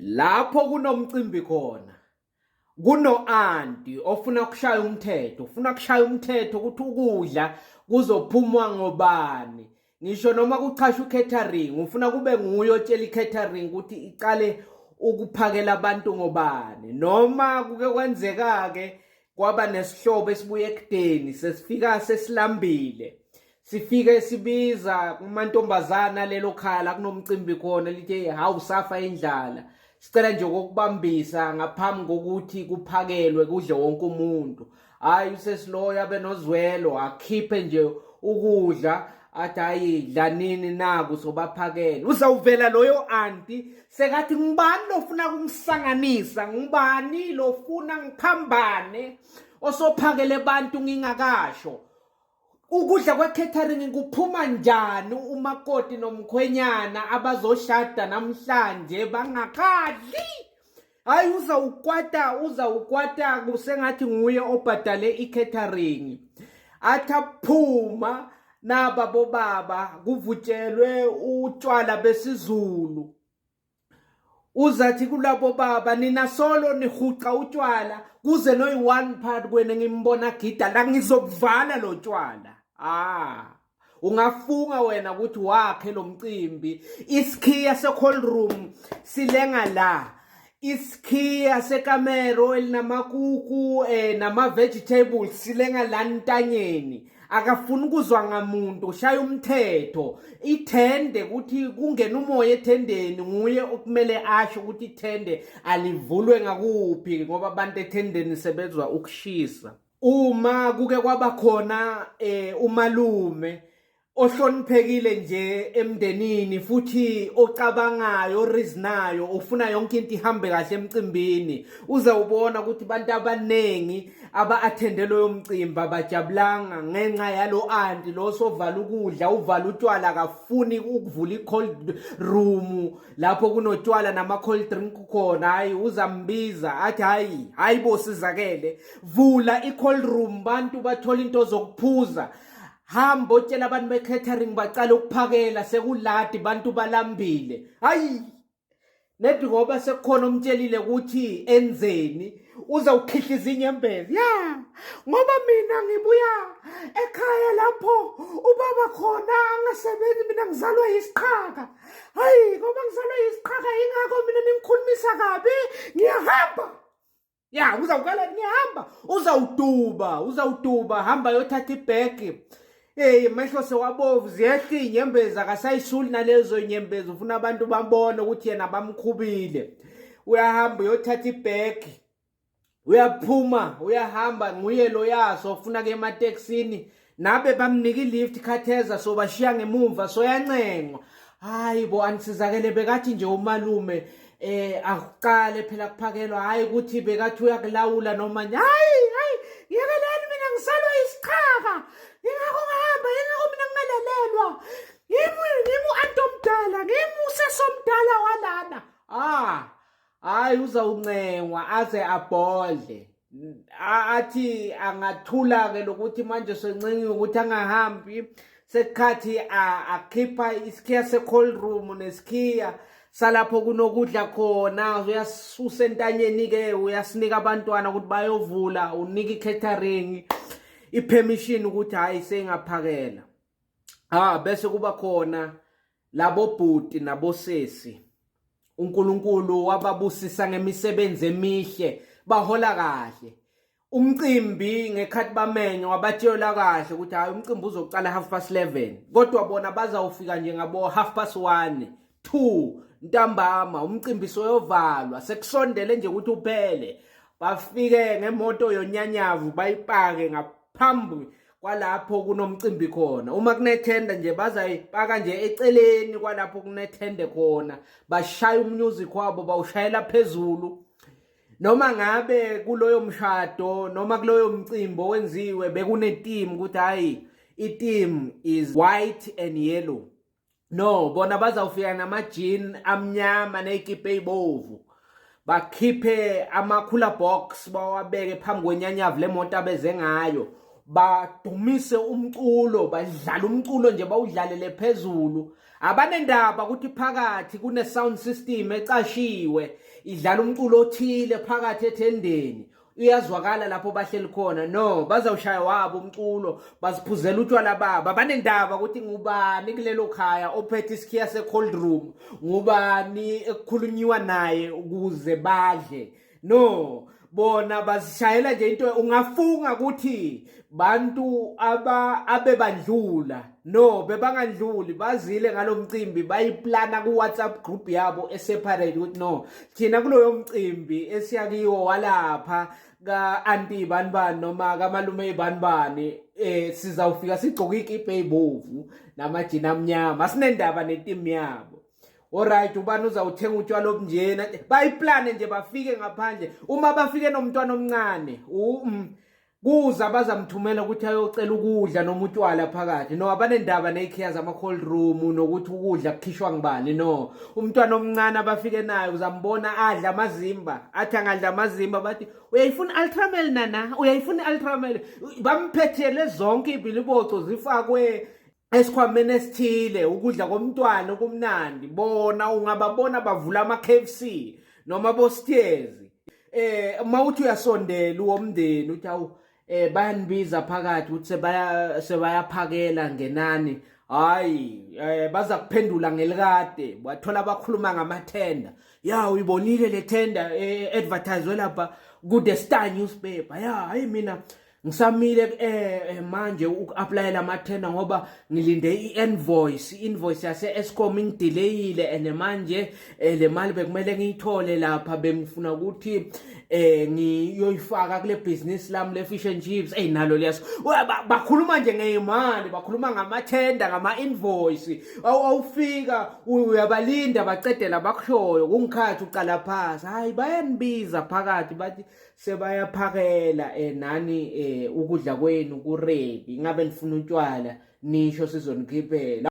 Lapho kunomcimbi khona kuno-anti ofuna ukushaya umthetho, ufuna kushaya umthetho ukuthi ukudla kuzophumwa ngobani. Ngisho noma kuchasha u-catering, ufuna kube nguye otshela i-catering ukuthi iqale ukuphakela abantu ngobani. Noma kuke kwenzeka-ke kwaba nesihlobo esibuye ekudeni, sesifika sesilambile, sifike sibiza kumantombazana lelo khaya la kunomcimbi khona, lithi hawu, safa indlala, sicela nje ukubambisa ngaphambi kokuthi kuphakelwe kudle wonke umuntu. Hayi, usesiloyo abe nozwelo, akhiphe nje ukudla, athi hayi, dlanini, naku sobaphakele. Uzawuvela loyo anti sekathi, ngubani lofuna kungisanganisa? Ngubani lofuna ngiphambane osophakele abantu ngingakasho? Ukudla kwe-catering kuphuma njani umakoti nomkhwenyana abazoshada namhlanje bangakadli? Hayi, uzawukwata, uzawukwata kusengathi nguye obhadale i-catering. Athi aphuma naba bobaba, kuvutshelwe utshwala besiZulu, uzathi kulabo baba, nina solo nihuqa utshwala, kuze noyi-one part kwena ngimbona gida la, ngizokuvala lo tshwala. Ah, ungafunga wena ukuthi wakhe lo mcimbi. Isikhiya se-cold room silenga la, isikhiya sekamero elinamakuku nama-vegetables silenga la ntanyeni. Akafuni ukuzwa ngamuntu, ushaya umthetho. Ithende ukuthi kungena umoya ethendeni, nguye okumele asho ukuthi ithende alivulwe ngakuphi, ngoba abantu ethendeni sebezwa ukushisa. Uma kuke kwaba khona umalume ohloniphekile nje emndenini futhi ocabangayo, oreasonayo, ufuna yonke into ihambe kahle emcimbini, uzawubona ukuthi abantu abaningi aba-attende loyo mcimbi abajabulanga ngenxa yalo anti lo sovala ukudla, uvala utshwala, akafuni ukuvula i-cold room lapho kunotshwala nama-cold drink khona. Hayi, uzambiza athi, hayi, hayi bo, sizakele, vula i-cold room, bantu bathola into zokuphuza. Hamba otshela abantu be-catering bacala ukuphakela, sekuladi, bantu balambile. Hayi, nedi ngoba sekukhona omtshelile ukuthi enzeni, uzawukhihliza inyembezi ya, ngoba mina ngibuya ekhaya lapho ubaba khona angasebenzi, mina ngizalwa yisiqhaka. Hayi, ngoba ngizalwa yisiqhaka, ingakho mina ningikhulumisa kabi, ngiyahamba. Ya, uzawukala, ngiyahamba, uzawuduba, uzawuduba, hamba yothatha ibhegi. Hey, mehlo sewabovu, ziyehla iy'nyembezi, akasayisuli nalezo y'nyembezi, ufuna abantu babone ukuthi yena bamkhubile. Uyahamba uyothatha ibhegi, uyaphuma, uyahamba, nguye lo yaso ufuna ke ematekisini, nabe bamnika ilift khatheza, so bashiya ngemumva, soyancengwa. Hayi bo, anisizakele, bekathi nje umalume akuqale phela kuphakelwa, hayi ukuthi bekathi uyakulawula noma. Hayi, hayi, ngiyekeleni, mina ngisalwa isiqhaka, ingakho ngihamba, ingakho mina ngingalalelwa. Ngimi u-anti omdala, ngimi usesomdala walana. Ah, hayi, uzawuncengwa aze abhodle. Athi angathula-ke lokuthi manje sencengiwe ukuthi angahambi, sekukhathi akhipha isikhiya se-cold room nesikhiya salapho kunokudla khona, uyasusa entanyeni-ke, uyasinika abantwana ukuthi bayovula, unika i-catering i-permission ukuthi hhayi, seyingaphakela. Ah, bese kuba khona labo bhuti nabosesi uNkulunkulu wababusisa ngemisebenzi emihle, bahola kahle. Umcimbi ngekhathi bamenywa, wabatshela kahle ukuthi hayi, umcimbi uzoqala 11:30, kodwa bona bazawufika nje ngabo 1:30, 2 ntambama, umcimbi soyovalwa, sekusondele nje ukuthi uphele. Bafike ngemoto yonyanyavu, bayipake ngaphambi kwalapho kunomcimbi khona. Uma kunethende nje, bazayipaka nje eceleni kwalapho kunethende khona, bashaya umusic wabo, bawushayela phezulu. Noma ngabe kuloyo mshado noma kuloyo mcimbi owenziwe bekune-theme ukuthi hayi, i-theme is white and yellow, no, bona bazawufika nama-jean amnyama ney'kipa ey'bovu, bakhiphe ama-cooler box, bawabeke phambi kwenyanyavu lemoto abeze ngayo, badumise umculo, badlala umculo nje, bawudlalele phezulu. Abanendaba ukuthi phakathi kune-sound system ecashiwe. Idlala umculo othile phakathi ethendeni, uyazwakala lapho bahleli khona. No, bazawushaya wabo umculo, baziphuzela utshwala babo. Abanendaba ukuthi ngubani kulelo khaya ophethe isikhiya se-cold room, ngubani ekukhulunyiwa naye ukuze badle. No, bona bazishayela nje into. Ungafunga ukuthi bantu aba abebandlula. No, bebangandluli, bazile ngalomcimbi, bayiplana ku WhatsApp group yabo eseparate ukuthi no, thina kuloyo mcimbi esiyakiwo walapha ka auntie bani bani noma kamalume bani bani, sizawufika sigcoke ikipa ezibovu namajini amnyama, asinendaba neteam yabo. Alright, ubani uzawuthenga utshwala obunjena? Bayiplane nje, bafike ngaphandle. Uma bafike nomntwana omncane, kuza bazamthumela ukuthi ayocela ukudla noma utshwala phakathi. No, abanendaba ney'khiya zama-cold room nokuthi ukudla kukhishwa ngubani. No, umntwana omncane abafike naye uzambona adla amazimba, athi angadla amazimba bathi, "Uyayifuna i-Ultramel, nana? Uyayifuna i-Ultramel?" Bamphethele zonke iy'biliboco zifakwe esikhwameni esithile, ukudla komntwana okumnandi. Bona ungababona bavula ama-KFC noma bo-Steers. Mawuthi uyasondela uwomndeni, uthi, "Awu, bayanibiza phakathi ukuthi sebayaphakela, ngenani." Hayi, baza kuphendula ngelikade wathola bakhuluma ngamathenda. Ya, uyibonile le tender advertiswe lapha ku The Star newspaper? Ya, hayi, mina ngisamile manje uku-applyela amathenda ngoba ngilinde i-invoice, i-invoice yase-Eskom ingidelayile, and manje le mali bekumele ngiyithole lapha, bengifuna ukuthi ngiyoyifaka kule business lami le fish and chips. Ey, nalo liyaso. Bakhuluma nje ngeyimali, bakhuluma ngamathenda, ngama-invoice. Awufika uyabalinda bacedela bakushoyo, kungikhathi uqala phasi. Hayi, bayanibiza phakathi, bathi sebayaphakela, nani, ukudla kwenu kuready, ngabe nifuna utshwala nisho sizonikhiphela.